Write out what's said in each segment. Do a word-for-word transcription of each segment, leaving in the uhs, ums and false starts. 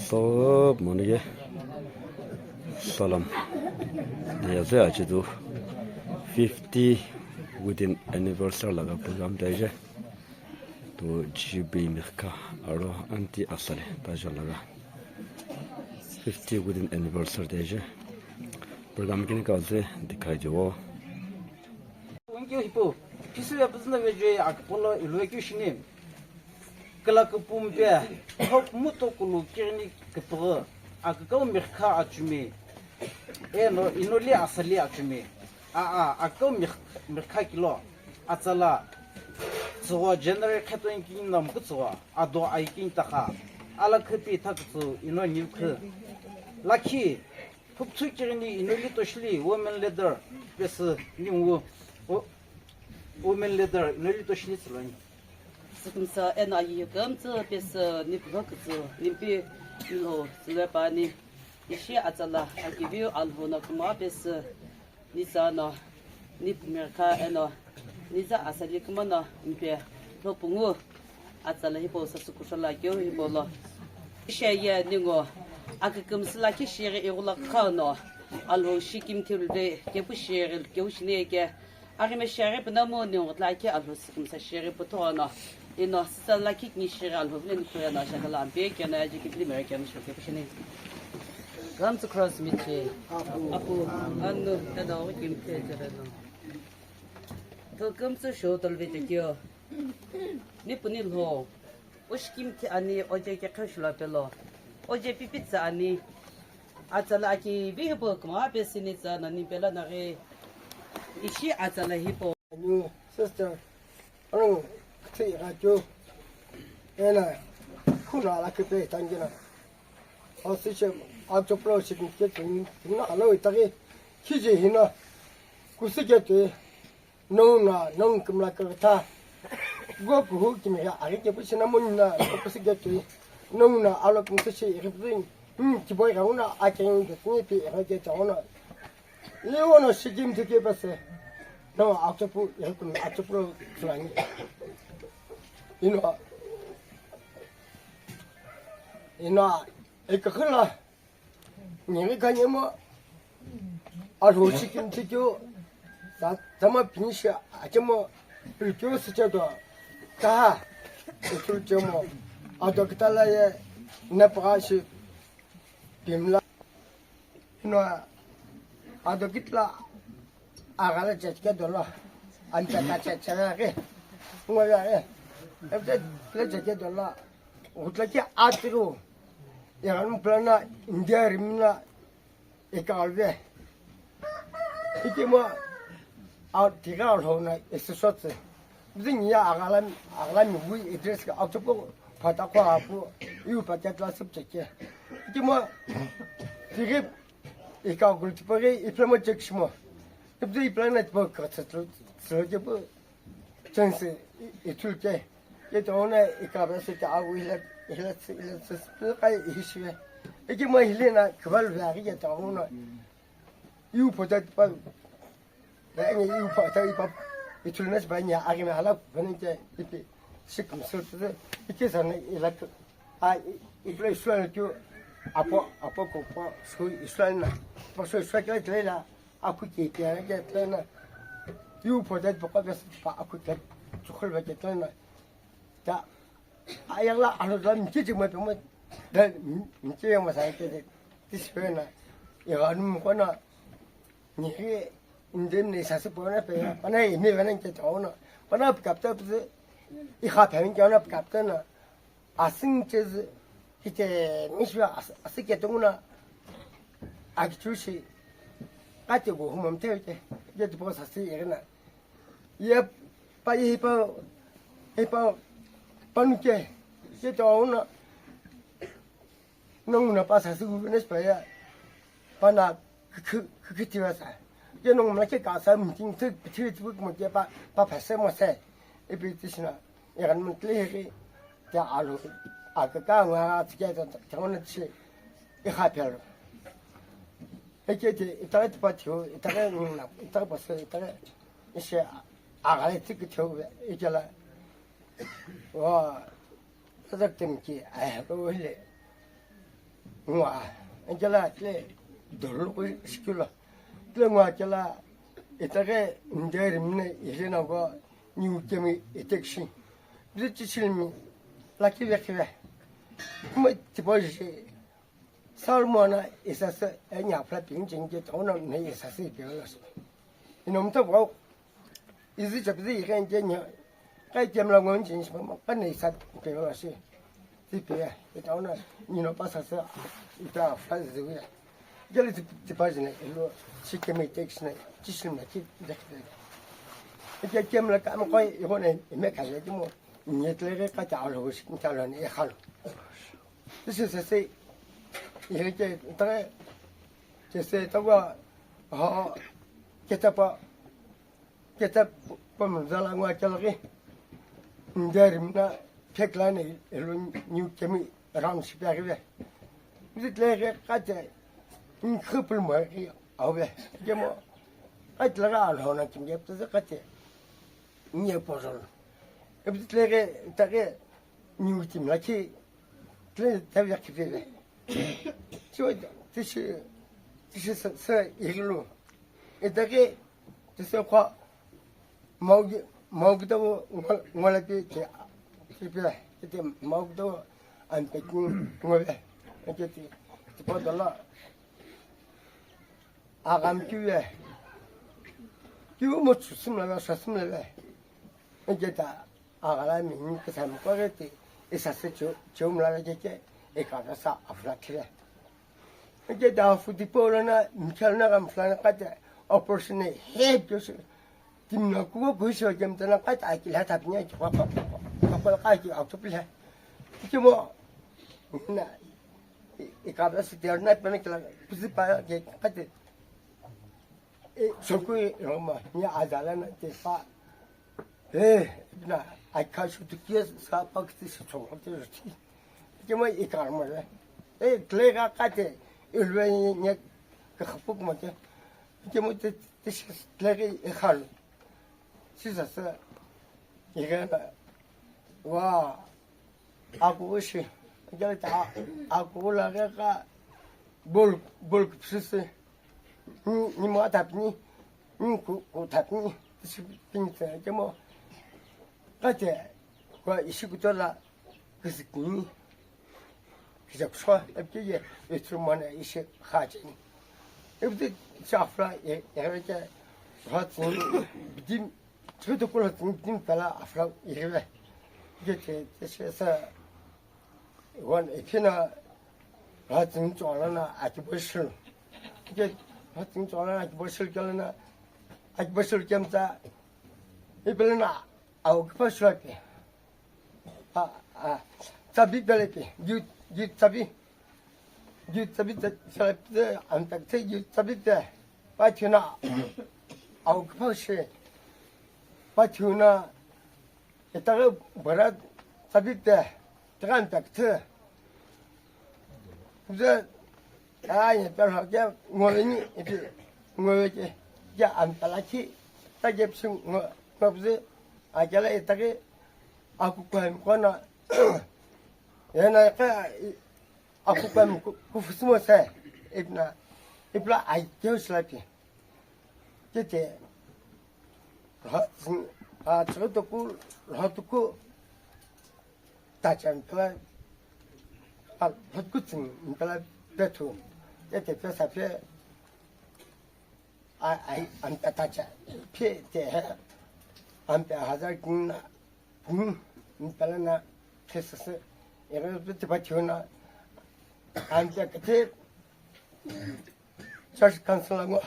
Top moni ye salam. Yaze achidu fifty wedding anniversary laga program daije. To G B Mirkha aro Aunty Asali tajo laga fifty wedding anniversary daije. Program kini kaze dikhai jo. Wengkeu hipau, Jisü ya püzü na vejue akipolo iluwekeu shini. Kila kupumpe, hok muto kulu kirini kupughu, akikau Mirkha achumi. Eno inoli Asali achumi. A, a, akikau Mirkha kilo. Atsala, tsügho general kheto inkin na mkutsügho, ado aikin takha. Ala khipi thakutsu ino niukhu. Lakhi, Phuputhu kirini inoli toshili women leader pesü ningu wo-, women leader inoli toshili tsüloni. Sükumsa eno ayi kümtsü pesü nipulo kütsü nimpi nilo sülwe pani. Ishi atsala akiviu alhuna kuma pesü nitsa no Nipu Mirkha eno niza Asali kumono mpe lopungu atsala hipau sasü kusho lakeu hipau lo. Ishe ye ningu akükümsü lakhi shighi ighulakha no Alhou shi kimthilve kepu shighi keu shini ye ke aghime shighi punamu ningu lakhi Alhou sükumsa shighi puthono. Ino sisa lakhi kini shighi Alhou vile nikhuye no shakala ampe kena ajikipli mere kena shokepu shini. Kümtsü cross miche. Apu, anu, eno kimthe jereno. Thokümtsü sho tolve chekio. Nipuni lho. Ushi kimthe ani oje ke khashula pelo. Oje pipitsa ani. Atsala aki vihipo kuma pesini tsa nani pela naghi. Ishi atsala hipo. New sister, ano, kati rajo, ena, kuna la kepe tangina. O siche, a choplo sikin ke tin, tin alo itagi, kiji hina, kusi ke te, nona, non kimla kata. Go kuhu kimira, ari ke pusina munna, kusi ke te, nona, alo kumsi shi, ripin, hmm, kiboi rauna, a ken ke tini pi, ero ke tauna. Iwono sikim tiki pese. No, achopu, yekun, achopu lo sulani. Ino, ino, ekakhala. Nini kanyemo. Alo sikim tiki. Sa, sama pinisha, achemo. Pilkyo sichedo. Kaha. Etul chemo. Ado kitala ye. Nepashi. Pimla. No, ado kitla agala chachke dolo. Anta ka chachara ke. Ngo ya ke. Ante le chachke dolo. Utla ki atru. Ya kan plana India rimna ekalve. Ikima a tiga lhona esisotse. Bizi niya agala, agala mi wi address ka achopo phata ko apu, iu paket la sip cheke. Ikima, tighi, ika gul tipari, iplema check shimo. Ibzi iplana tipo ka tsatlo, tsatlo ke bu, chance, i, itul ke. Ke to ona, ika ba se ka awi hila, hila, hila, kai ishi. Ikima hilena, kval va ke to ona. Iu phota tipa, Bani iu pa ta ipa itulnas bani agi me hala bani ke ipi sik msul tu ike sana ilak a iple suan tu apo apo ko po su isuan na po su suan ke tlela aku ke ke ke tlela iu po dat poko bes pa aku ke chukul ba ke tlela ta ayang la alo la mchi chik ma pe mo da mchi yang ma sa ke de tispe na ya nu ko na Ni hi indemne sasi pona pe pana ime vana ke taona. Pana kapta pe i kha phamin ke ona kapta na. Asing che hite mishwa asike tunguna. Akichushi. Kate go humam te ke. Ke tu sasi irina. Ye pa i pa i pa panuke. Ke taona. Nonguna pa sa su nes pa ya. Pa na kikitiwa sa. Ye nonguna ke ka sa meeting tu piti tu mo ke pa pa pa se mo se. E pi ti sina. E kan mo tle he ke. Ya alu. A ka ka nga ti ke ta ta mo ti. E ha pe lo. E ke ti ta ti pa ti ta ke nonguna ta pa se ta ke. E se a ga ti ke ti e ke la. Wa. Tadak tem ki ai ko hele. ngua, angela tle dolo ko sikula. Tle ngua kela itake nderi mne ile na ko niu kemi itekshi. Bri chichilmi laki vekhive. Kuma tipoji Salmona isase enya phla ping ching ke tona me isase pe la. Ino mta vau. Izi chapzi iken ke nya. Kai kem la ngon ching pa ne isa pe la shi. Ti pe ya. Ita ona ni no pasa sa ita fa zi wi. Gele ti ti pa jine lo shi ke me tek shine ti shi na ki de. Ita kem la ka mo koi i hone me ka je mo. Ni tle ka ta lo shi ta lo ni khalo. Ti shi se se. Ye ke ta ke se ta wa ha ke ta pa Keta pamzala ngua chalaki. Nderi mna pheklane elo niu kemi round ship ya kive. Mzi tleke kate nkhupul mo ki ave. Kemo. Kate laga alhona kimge ptse kate. Nye pozol. Ebzi tleke take niu tim laki. Tle tavya kiveve. Tishi tishi sa sa iglu. Etake tishi kwa Maugi, maugi tavo ngola pi te, pi pi te maugi tavo an pe ki ngove, ke te, te pa dala. Agam ki ve, ki mo chu sim la, sa sim la ve. Ke ta, agala mi ni ke sa mo ko te, isa se chu, chu mo la ke ke, e ka sa afla kire. Ke da futi polo na, mkhel na kam flan ka te, operation he ke se. Timna kuo kuisho kem tana kait aki la tap nya ki pa pa pa pa pa ka ki au tupi la. Ki mo na i ka ba si ter na pa na kila kuzi pa ke kait e so ku ro ma nya azala na te pa e na ai ka su tu ki sa pa ki si so ko te ti. Ki mo i ka mo le e tle ka kait e lwe nya ka khapuk mo te. Ki mo te te tle ki e khal. Sisasü, ighena, wa, akushi, ighena ta, akula gheka, bol, bol sisi, ni, ni ma tapni, ni ku, ku tapni, sisi pinse, kemo, kate, kwa ishi kutola, kisikini, Kijakusho, epke ye, etrumana ishi khacheni. Epte chafra, e, e, ke, hatsin, bidim, tuto kula tin, tin pala afra, irive. Ke, ke, ke, se, sa, wan, epina, hatsin, cholana, akiboshil. Ke, hatsin, cholana, akiboshil, kalana, akiboshil, kemta, epelana, au, kipashwa, ke. A, a, tsabi pele pe, yu, yu tsabi. Yu tsabi te, tsabi te, anta te, yu tsabi te. Pa chuna, au kpa she. Pa chuna, e ta bara tsabi te, ta anta te. Ze, a, ye pe ha ke, ngo ni, e pe, ngo ke, ya anta la ki, ta ke psi ngo, ngo ze, a ke la e ta ke, Aku kuhami kona, ena ka aku kuhami kufusimo se, ipna, ipla ai keu silapi. Kete, ha, a, tsutoku, ha tuku, tachan pla, ha, ha tuku tsin, pla, petu, kete, pesa pe, A, ai, ampe tacha, phe te he, ampe hazar kin na, kin, mpela na, phe sese, ere pe te pa thiyo na, ampe kete, church council ngo,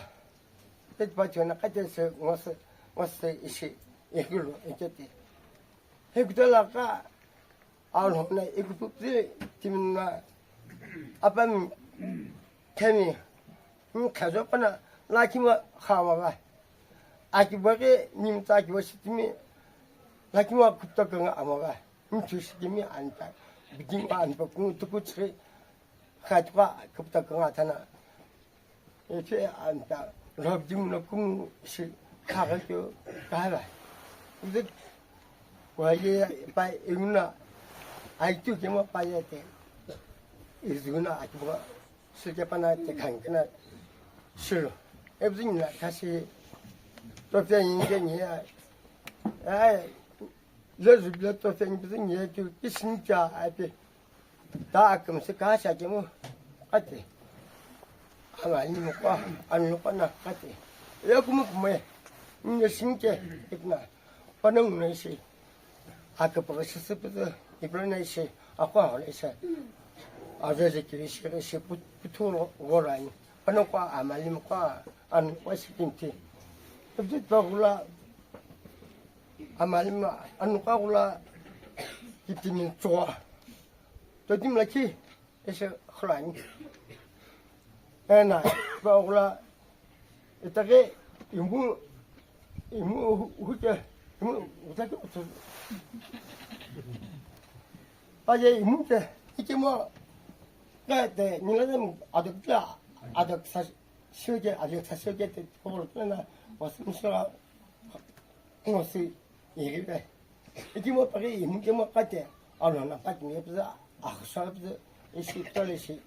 pe te pa thiyo na, kete se, ngo se, ngo se ishi, ikulu, ikete. Hekutola ka, Alhona ikupupti timina apami themi, mi khajo pana lakima khawa ga. Aki bage nimta aki bashitimi lakima kupta kanga ama ga. Mi chushitimi anta biding anta kung tukuchri khatwa kupta kanga thana. Eche anta lobjim no kung shi khaga kyo kala. Dik waye pa ingna ai tu kemo pa yete. Izüna akibo sükepana te khankina shiro. Ebzingina kasi topya yinge ni ai lezu bile topya ni bzing ye tu kisincha ape. Ta akümsü kasha kemu ate. Ama ni mukwa anu kwa na kate. Ya kumu kume. Ni sinche ikna. Panang na isi. Akapaka sisi pütü, ipüla na isi, akwa hole isi. Azeze kiri isi, isi put-, puthu ro-, gorani. Ano kwa amalim kwa, an kwa sikinti. Pütü tokula, amalim an kwa kula, kitimin tsoa. Todim laki, isi khulani. Ena, tokula, itake imu, imu hu-, huke, imu utake utu. Aye imu ke, ikimo, kete, nila dem adok la, adok sa, shuke, adok sa shuke, te, kobol, na, wasim sura, ngosi, iribe. Ikimo pari, imukemo kate, alona pati me pza, akhsa pza, isi tole isi,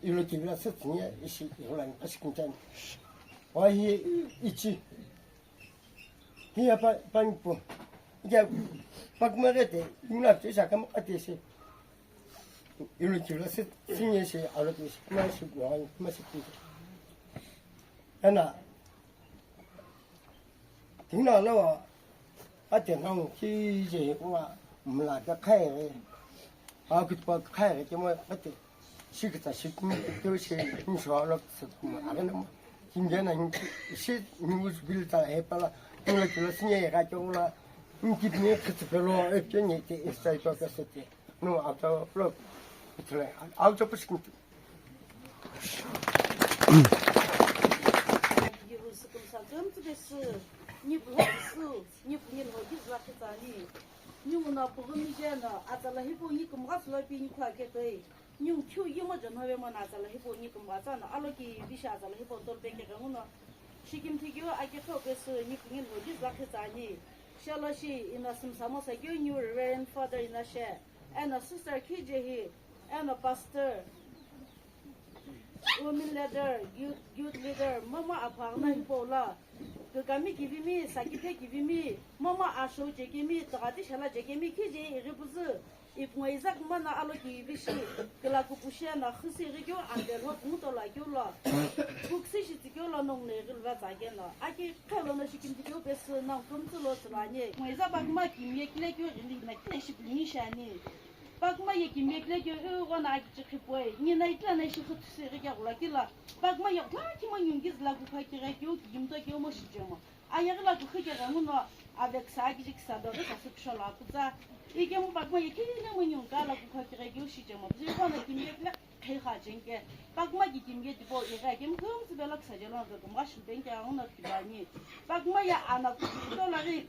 ilo kibla sitnya, isi ilan pasikintani. Wahi ichi. Hiya pa, panipo. Iya, pakma kate, imla pza, isa kama kate isi. Ilo kibla sitnya isi, alo isi, kuma isi, kuma isi. Ena, Tingna lawa, ate nang kije wa mla ka khaire. A kitpa khaire ke mo ate. Shikita shikmi ke shi ni shwa lo se kuma agana mo. Kingena ni shi ni us bil ta he pala. Tula tula sinye ga ke ula. Ni kit ni khit pelo e ke ni te istai pa ka se te. No, auto lo. Auto pa shikmi. Nipu sükümsa tsü, nipu lho sü, nipu nilho kizü lakhi tsüani. Ningu no pughü mije no, atsala hipau ni kümgha tsülo pi ni khua ketoi. Ningu khiu yimo jeno ve mono atsala hipau ni kümgha tsüano, aloki bishi atsala hipau tolu pekeghenguno. Shikimthi keu akekeu pesü nipu nilho kizü lakhi tsüani. Shelo shi ino sümsamo sa keu New Reverend Father ino she. Eno sister khije hi, eno pastor, women leader, youth, youth leader, momu aphu aghüna hipau lo, kükami kivimi, sakithe kivimi, momu ashou jekemi, tüghati shala jekemi, khije ighi püzü, ipu ngo iza kümana aloki ivi shi, külakupu shi eno, khüsü ighi keu, ande lho pungu tolo akeu lo, kuküsü shi tsikeu lo, nongu no ighi luva tsa keno, aki khe lono shikimthi keu pesü, nongu kümtsü lo tsülo ani, ngo iza pakuma kimye kile keu, ghili na kile shi pulimi shi ani. Pakuma ye kimye kile keu ighono akichi khipoi. Nina itla na ishi khuthusi ighi kegula kila. Pakuma ye kula kimo nyungi zila kukha kighe keu kigimto keu mo shijemo. Ayeghi la kukha keghenguno aveksa akiji kisa do kisa süksholo akutsa. Ikemu pakuma ye kile mo nyunga la kukha kighe keu shijemo. Bzi ighono kimye kile khikha jengke. Pakuma ki kimye tipo ighe kemu kümtsü belo kisa jelo kükümgha shilbengke ghenguno kibani. Pakuma ye ana kukuto laghi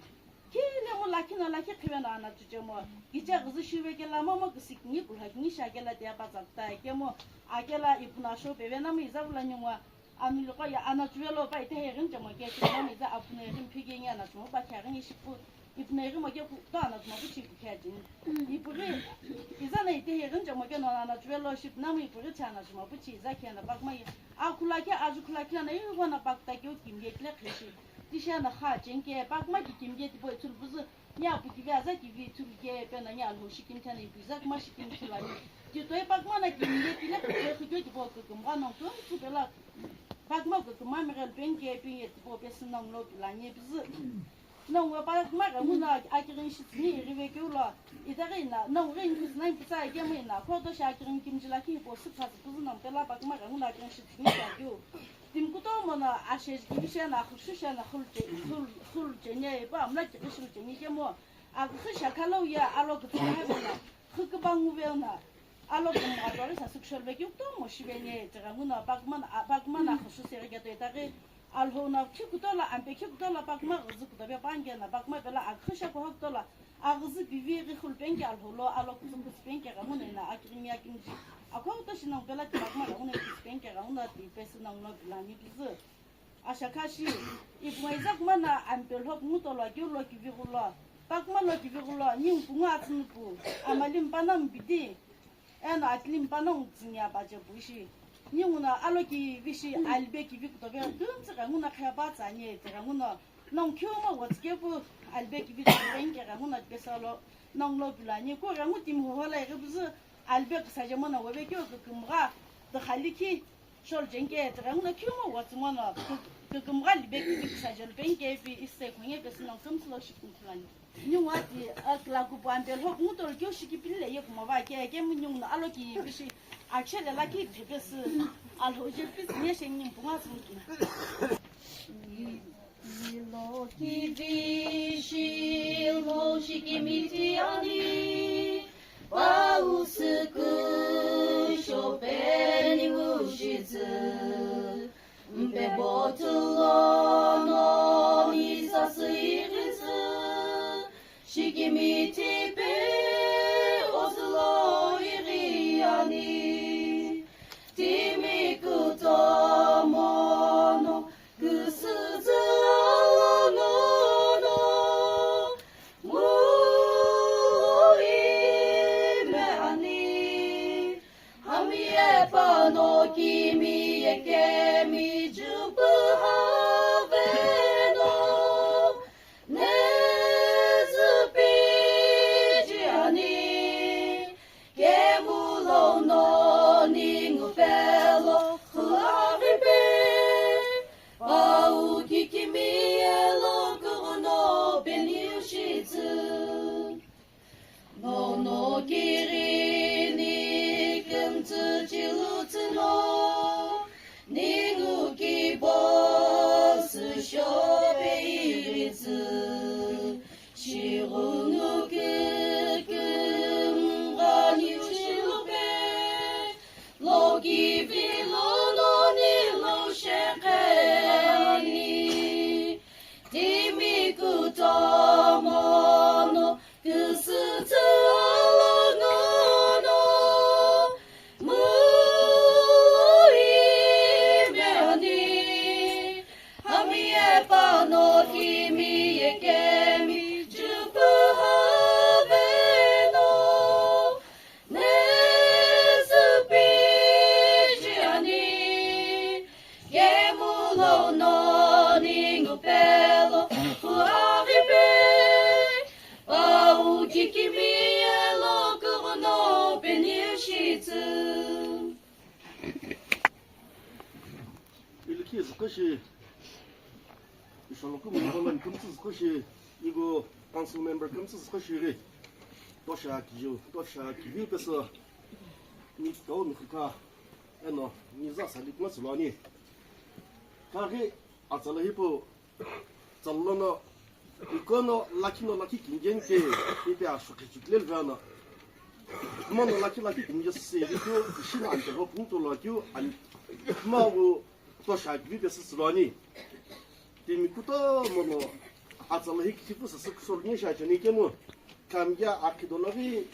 Kile mu lakhi no lakhi khive no ana chuchemo. Kiche ghüzü shive kela momu küsü kingi kulha kingi shi akela tiya pa tsa kuta kemu akela ipu no asho peve namu iza vula nyungwa. Amiluqo ye ana chuve lo pa ite he ghin chemo ke kile namu iza apu no ghin phige nge ana chumo pa khe ghin ishi pu. Ipu no ghin mo ke ku to ana chumo pu chi pu khe jin. Ipu ghi iza no ite he ghin chemo ke no ana chuve lo shi pu namu ipu ghi cha ana chumo pu chi iza khe na pakuma ye. Akhula khe aju khula khe ana ighona pa kuta keu kimye kile khe shi. Tishena kha chengke, pakuma ki kimye tipau ithulu püzü, nya pu kivi aza kivi ithulu ke, pena nya alhou shikim thena ipu iza kuma shikim ithulu ani. Titoi pakuma na kimye tile kutoi khukyo tipau kükümgha nongu kümtsü pela. Pakuma kükümgha mighe lupeni ke, pinye tipau pesü nongu lo pila nye püzü. Nongu pakuma ghengu na akirin shitsüni ighive keu lo. Itaghi na, nongu ghi nküsü na mpütsa ikemu ina, khoto shi akirin kimji lakhi hipau süpha süpüzü nongu pela pakuma ghengu na akirin shitsüni keu. Timi kutomo no asheji kivi shena, axüsü shena, xulu che-, xulu, xulu cheni, ipu amla kivi xulu cheni kemu, axüsü shakha lo ye alo kütsü havi na, xü küpa nguve na, alo kümgha tori sa sükshol ve keu kutomo shiveni, tighenguno pakuma na, a, pakuma na axüsü seri keto itaghi, alhou na khi kutola, ampe khi kutola pakuma ghüzü kutope pange na, pakuma pela axüsü shakha kutola, Aghüzü pivi ghi xulu penke alhou lo, alo kütsü kütsü penke ghenguno ina akighimi akimji. Akhoto shi nongu pela tipakuma ghenguno kütsü penke ghenguno ti pesü nongu no pilani püzü. Ashakha shi, ipu ngo iza kuma na ampe lho pungu tolo akeu lo kivi ghulo. Pakuma lo kivi ghulo, ningu pungu atsünu pu, amali mpana mpidi. Eno atilimu panongu tsüni apache pu ishi. Ninguno alokivi ishi alibe kivi kutope kümtsü ghenguno qhipa tsüani, tighenguno nongu khiumo wotsukepu alibe kivi kutope inke ghenguno pesalo nongu lo pilani. Ku ghengu timi hoho la ighi püzü alibe kusaje mono wovekeu kükümgha tikhali khi sholujenike, tighenguno khiumo wotsumono kü-, kükümgha alibe kivi kusaje lupe inke ipi ise khonge pesü nongu kümtsü lo shikimthulani. Ningu ati, a, kila kupu ampe lhopu nguto lo keu shikipili le ye kumava ke, kemu ninguno alokivi ishi, akshe le lakhi phepesü, Alhou je pisi nye shengi mpunga sumkina. Ilo kivi ishi lo shikimitiani, pa usüku shopeni ushitsü. Mpe bottle lo no ni sasü ighitsü, shikimitipe osü lo ighi ani. Timi kutomo no küsütsü alongono, mu ime ani. Hami ye pano kimi ye kemi jupu haveno, nezü piji ani, kemu lo no ningu pelo khu aghipe, pau kikimi ye lo kuguno peni ushitsü. Nono kirini kümtsü chilutsüno, ningu kibo süshope iritsü, shighungu kükümghani ushilupe, lokivi lo no ni lo shekheni, timi kutomo no, küsütsü alongono, mu ime ani, hami ye pano kimi ye kemi jupu haveno, nezü piji ani, kemu lo no ningu pelo khu aghipe, pau kikimi ye lo kuguno peni ushitsü. Ilikhi zükoshi, isholoku mungolo kümtsü zükoshi, igu council member kümtsü zükoshi ghi, tosha kiju, tosha kivi pesü, ni tau ni khuka, eno, ni za sali kuma tsüloni. Kaghi atsala hipu, Tsallono, ikono, lakhi no lakhi kimigeni ke, ipi asho khichukile vana. Mono lakhi lakhi kimigesi se, ipi keu, ishina ante ho punto lo keu, an-, ma wu, tosha kivi pesü tsüloni. Timi kutomo no, atsala hi kithi pu sasü kusor ni sha cheni kemu, kamiya akhi dolori,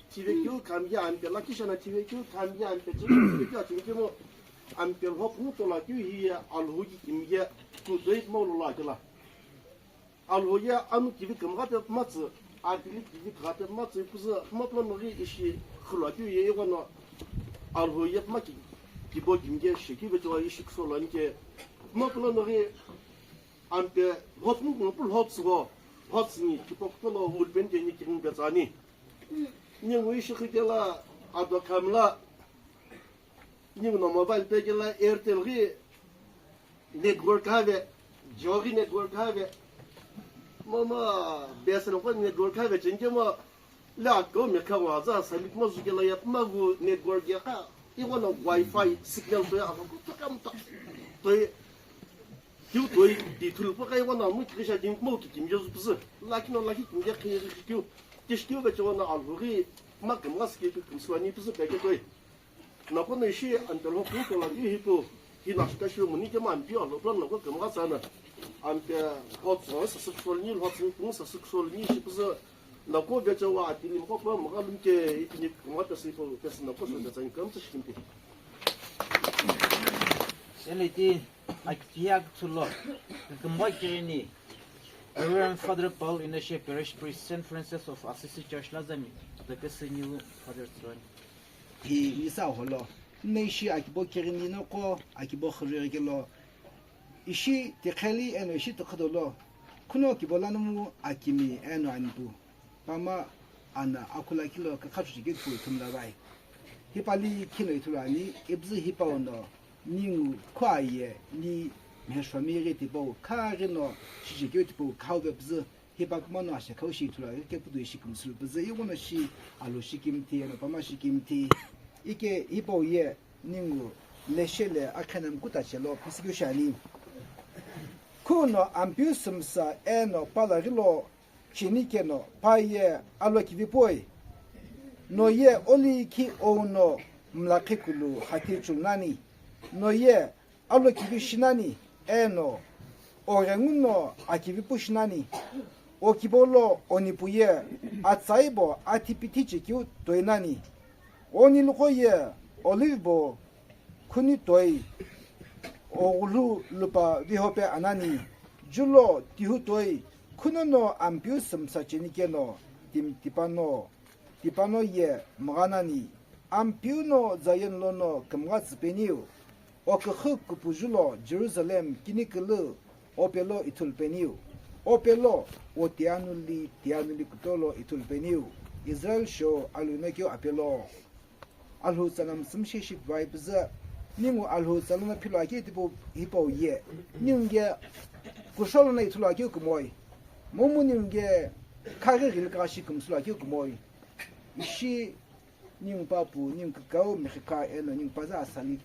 Thivekeu kamiye ampe lakhi shana thivekeu kamiye ampe chekeu thivekeu achekeu mo ampe lhokhu tolakeu hiye Alhou ki kimiye tu toi mo lo lakela. Alhou ye anu kivi kümgha pe pümatsü, apili kivi kümgha pe pümatsü, ipuzü püma pülo nori ishi khulakeu ye ighono Alhou ye püma ki, kibo kimiye shekeu vechewa ishi kusolo anike. Püma pülo nori ampe lhokhu ngu pu lhotsügho, lhotsüni kipo kulo ulpeni keni kirin betsani. Ningu ishi khikela ado khamla, ningu no mobile pekela Airtel ghi network have, Jio ghi network have. Mama, B S N L ko network have, chenke mo, la ko me kha wa za, sa mi mo zukela ya, ma gu network ya kha, ighono Wi-Fi signal to ya, ko to kam to. To Kiu toi di thulu pa kai wana mu kikisha di mo ki kimye zu püzü. Lakhi no lakhi kimye khe ri kiu. Tish kiu ba chona Alhou ghi ma kümgha sike pi kümsüwani püzü peke toi. Nako no ishi ampe lhokhu tolakeu hi pu. Hi na shika shiu muni kema ampe Alhou plan nako kümgha tsana. Ampe lhokhu sa sükshol ni lhokhu ni kung sa sükshol ni shi püzü. Nako bechewa atini mkokma mghalumke itini kümgha pesi pu pesi nako shonda tsani kümtsü shikimpi. Seleti. Akiya kuthulo, kükümgha kirini, Reverend Father Paul Inashi Parish Priest, Saint Francis of Assisi Church Lazami, the Kesiniu Father Throne. Hi nisa holo, nne ishi akibo kirini noqo, akibo khuriri kelo, ishi tiqheli eno ishi tiqhudolo, khuno kibo lanomu akimi eno anipu, pama ana akhula kilo kakhachuchi keu ithulu ithumla vai. Hipali khino ithulu ani, ibzu hipau no, ningu khuaye, ni mheshwami ghi tipau, khaghi no, shiji keu tipau, khau vebzu, Hipa kumano ashekhau shi ithulu akeu kepu dui shi kümsülu püzü, ighono shi alu shi kimithi, eno pama shi kimithi. Ike hipau ye ningu leshele akhenam kutachelo pisikeu shani. Khuno Ampeu sümsa eno pala ghilo cheni keno pa ye alo kivipoi. No ye oli khi ouno mlakhi kulu hati chulnani. No ye alo kivi shinani, eno oghenguno akivipu shinani, okibolo onipuye atsaibo athipithi chekeu toinani, oniluqo ye olive bo khuni toi, oghulu lupa vihope anani, julo tihu toi, khunono Ampeu sümsa cheni keno, tim-, tipano, tipano ye mghanani, Ampeu no Zion lono kümgha tsüpeniu, oküxü kupuju lo Jerusalem kinikülü opelo ithulu peniu, opelo otianuli tianuli kutolo ithulu peniu, Israel shou aluna keu apelo. Alhou tsala müsümshe shi püvai püzü, ningu Alhou tsala no philo akeu tipau hipau ye, ningu ye kusholo no ithulu akeu kumoi, momu ningu ye khaghi ghili kashi kümsülu akeu kumoi, ishi ningu papu, ningu kükau, mixikha, eno ningu paza asali.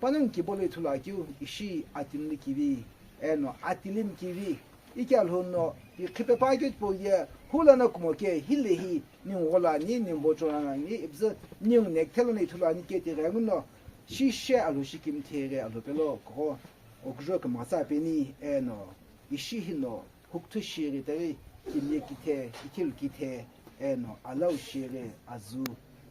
Panongu kibolo ithulu akeu, ishi atinuli kivi, eno atilim kivi. Ike Alhou no, ikhipe pa keu tipau ye, hula no kumo ke, hilehi, ningu ghola ani, ningu bocho ani, ibzü, ningu nekthelo no ithulu ani ke tighenguno, shishe Alhou shi kimithi ghi Alhou pelo, kugho, okujo kümghatsa peni, eno, ishi hino, Hukuthu shighi taghi kimye kithe, ikhilu kithe, eno alau shighi azu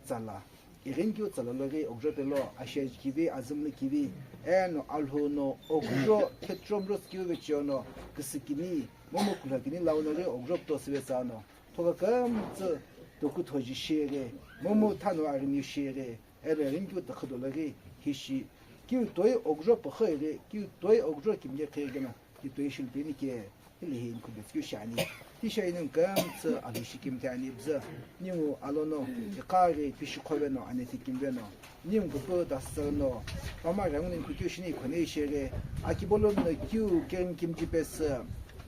tsala. Ighinikeu tsala loghi okujo pelo, asheji kivi, azümlu kivi, eno Alhou no okujo khetrom ros kiu vecheono, küsükini, momu kulhakini lau noghi okujo putosüve tsano, thoka kümtsü tokuthoji shighi, momu thano aghini shighi, eno ighinikeu tokhudo loghi hishi, kiu toi okujo pükhü ighi, kiu toi okujo kimye khighi no, Titoi shilpeni ke, hilehi inkhubetsükeu shiani. Tisha ningu kümtsü Alhou shi kimithi ani püzü, ningu alono, iqaghi, pishiqhoveno, anethikimveno, ningu kupu tasüno, pama ghengu ningu kukeu shini khonei sheghi, akibolo no kiu keng kimchi pesü,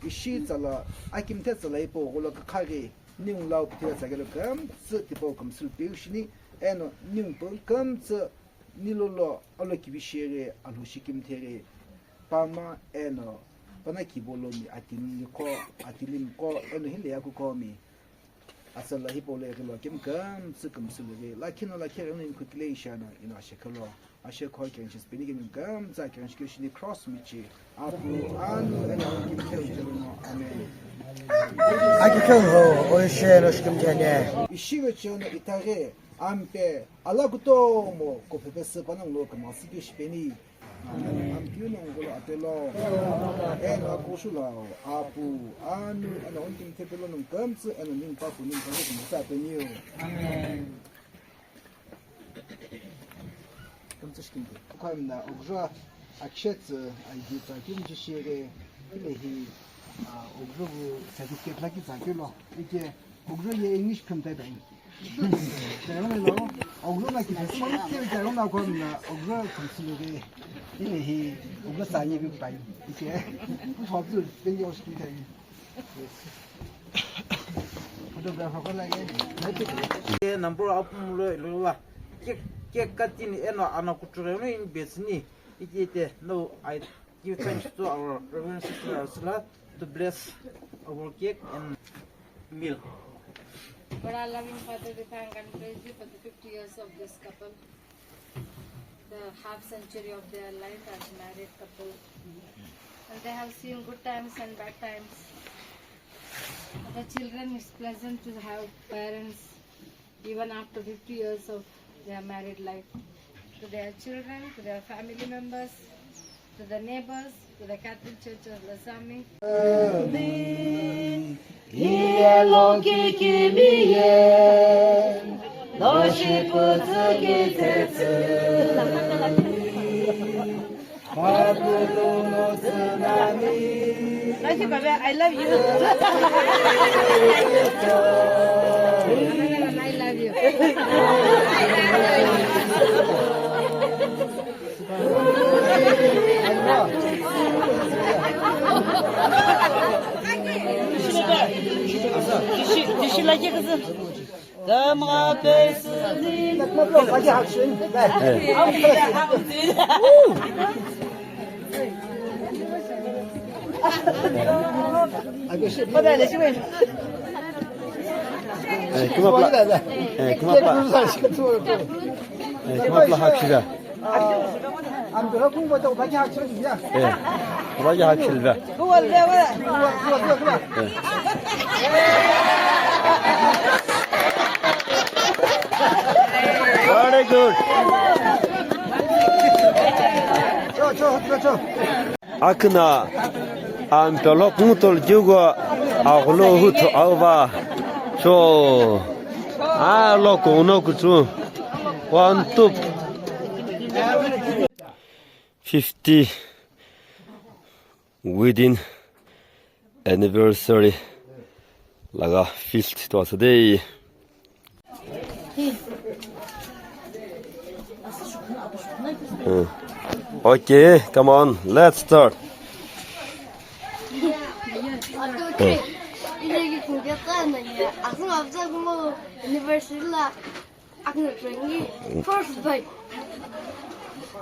ishi tsala, akimthe tsala ipo gholo kaqhaghi, ningu lau pithila tsakelo kümtsü tipau kümsülu peu shini, eno ningu pu kümtsü, Nilolo alo kivi shighi, Alhou shi kimithi ghi, pama eno, pana kibolo mi atinili qo, atilim qo, eno hile yaku qo mi. Asala hipau lo ighilo kemu kümtsü kümsülu ghi, lakhi no lakhi ghi no inkhukile ishano, ino ashekholo, ashekho kengshi sipeni kemu kümtsü kengshi keu shini cross michi, Apu, Anu, eno Alhou shi kimithi ghi chelo no, amen. Aki keu ho, oishe no shi kimithi ani. Ishi vecheono itaghi, ampe, ala kutomo, kophepesü panongu lo kümsü keu shipeni. Ampeu no gholo apelo. Eno akushu lo, Apu, Anu, eno Alhou shi kimithi pelo no kümtsü, eno ningu papu ningu papu kümtsü apeniu. Amen. Kümtsü shi kimithi. Kukhamna, okujo akishetsu, aigitsa, kimchi shighi, hilehi, ah, okujo bu certificate lakhi tsakelo, ike, okujo ye English kümtai bai. Tayonelo, okujo na kiphe, sumami kiphe tayonelo kümna, okujo kümsülu ghi, hilehi, okujo sanyi bi bai, ike, kuhopsu, pengi oshki tai. Photographer ko lagi. Ye number apumulo ilola. Cake, cake cutting eno ana kuchureno in betsini. Iti ite, no, I give thanks to our Reverend Sister Ursula to bless our cake and meal. But our loving Father, we thank and praise you for the fifty years of this couple, the half century of their life as married couple. And they have seen good times and bad times. For the children, it's pleasant to have parents even after fifty years of their married life. To their children, to their family members, to the neighbors, to the Catholic Church of Lasami. Amen. Rashi baba, I love you. I love you. Dişi, dişi laki kızım. Tamam, pesi. Eh, kuma pla. Eh, kuma pla. Eh, kuma pla hakshira. Eh, obagi hakshilva. Eh. Very good. Akina ampelo kungutol jugo aghulu huthu auva. So, alo kungno kutsu. One, two. Fifty wedding anniversary laga feast to asa dei. Hmm. Okay, come on, let's start. Anniversary la. First bite.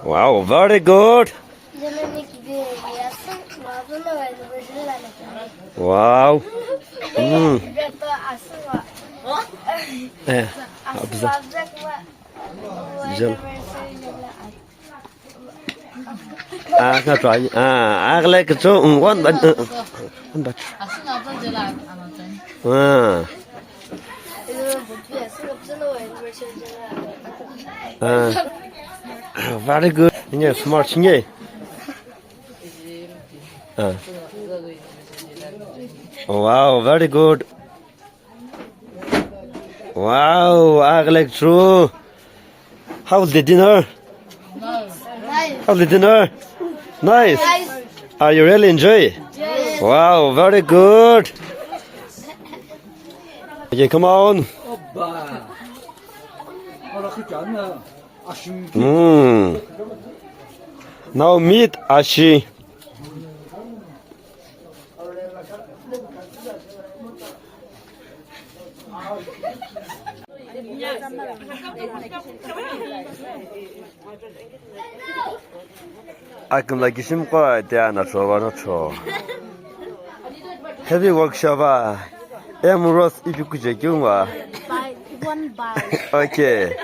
Wow, very good. Wow. Mm. Eh, abza. Jal. Ah, ka try. Ah, agle ka cho, mm, one, but, uh, uh, one, but. Ah. Ah. Very good. Inge smart inge. Ah. Wow, very good. Wow, aglek true. How's the dinner? Nice. How's the dinner? Nice. Nice. Are you really enjoy? Yes. Wow, very good. Okay, come on. Mm. Now meet ashi. Akimla kishim qo ate anacho vanacho. Heavy work shava. Em Rose ipi kuje kyungwa. Bye. One bye. Okay.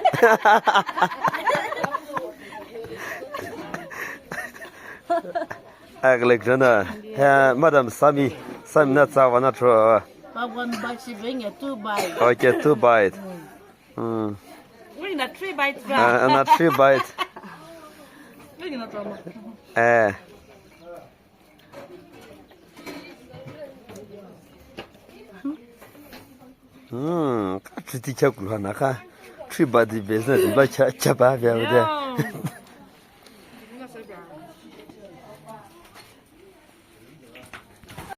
Aglek jana. Ha, madam Sami, Sami na tsa vanacho. Bye one bite, she bring a two bite. Okay, two bite. Mm. We're in a three bite. Uh, and a three bite. We're in a trauma. Eh. Hmm, ka chuti kya kulhana ka. Three bite business ba kya, kya ba bya bya. Yeah.